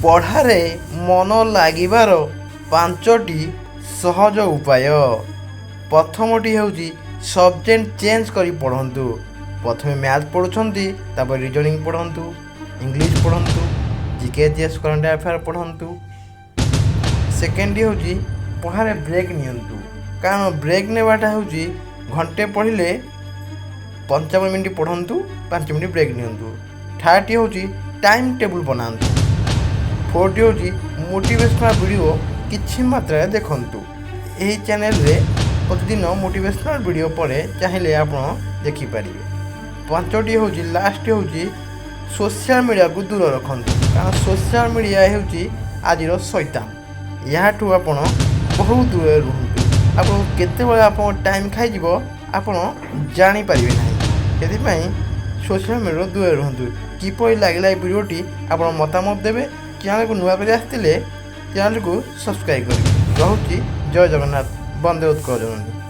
ପଢ଼ାରେ ମନ ଲାଗିବାର ପାଞ୍ଚଟି ସହଜ ଉପାୟ। ପ୍ରଥମଟି ହେଉଛି, ସବଜେକ୍ଟ ଚେଞ୍ଜ କରି ପଢ଼ନ୍ତୁ। ପ୍ରଥମେ ମ୍ୟାଥ୍ ପଢ଼ୁଛନ୍ତି, ତାପରେ ରିଜନିଂ ପଢ଼ନ୍ତୁ, ଇଂଲିଶ ପଢ଼ନ୍ତୁ, ଜିକେ, ଜିଏସ୍, କରେଣ୍ଟ ଆଫେୟାର ପଢ଼ନ୍ତୁ। ସେକେଣ୍ଡଟି ହେଉଛି, ପଢ଼ାରେ ବ୍ରେକ୍ ନିଅନ୍ତୁ। କାରଣ ବ୍ରେକ୍ ନେବାଟା ହେଉଛି, ଘଣ୍ଟେ ପଢ଼ିଲେ 55 ମିନିଟ୍ ପଢ଼ନ୍ତୁ, 5 ମିନିଟ୍ ବ୍ରେକ୍ ନିଅନ୍ତୁ। ଥାର୍ଡ଼ଟି ହେଉଛି, ଟାଇମ୍ ଟେବୁଲ୍ ବନାନ୍ତୁ। ଫୋର୍ଥଟି ହେଉଛି, ମୋଟିଭେସନାଲ୍ ଭିଡ଼ିଓ କିଛି ମାତ୍ରାରେ ଦେଖନ୍ତୁ। ଏହି ଚ୍ୟାନେଲରେ ପ୍ରତିଦିନ ମୋଟିଭେସନାଲ୍ ଭିଡ଼ିଓ ପଡ଼େ, ଚାହିଁଲେ ଆପଣ ଦେଖିପାରିବେ। ପାଞ୍ଚଟି ହେଉଛି, ଲାଷ୍ଟ ହେଉଛି, ସୋସିଆଲ ମିଡ଼ିଆକୁ ଦୂର ରଖନ୍ତୁ। କାରଣ ସୋସିଆଲ ମିଡ଼ିଆ ହେଉଛି ଆଜିର ଶୈତାନ। ଏହାଠୁ ଆପଣ ବହୁତ ଦୂରରେ ରୁହନ୍ତୁ। ଆପଣଙ୍କୁ କେତେବେଳେ ଆପଣଙ୍କ ଟାଇମ୍ ଖାଇଯିବ, ଆପଣ ଜାଣିପାରିବେ ନାହିଁ। ସେଥିପାଇଁ ସୋସିଆଲ ମିଡ଼ିଆରୁ ଦୂରରେ ରୁହନ୍ତୁ। କିପରି ଲାଗିଲା ଏ ଭିଡ଼ିଓଟି, ଆପଣ ମତାମତ ଦେବେ। ଚ୍ୟାନେଲକୁ ନୂଆ କରି ଆସିଥିଲେ ଚ୍ୟାନେଲକୁ ସବସ୍କ୍ରାଇବ୍ କରିବେ। ରହୁଛି। ଜୟ ଜଗନ୍ନାଥ। ବନ୍ଦେ ଉତ୍କଳ ଜନନୀ।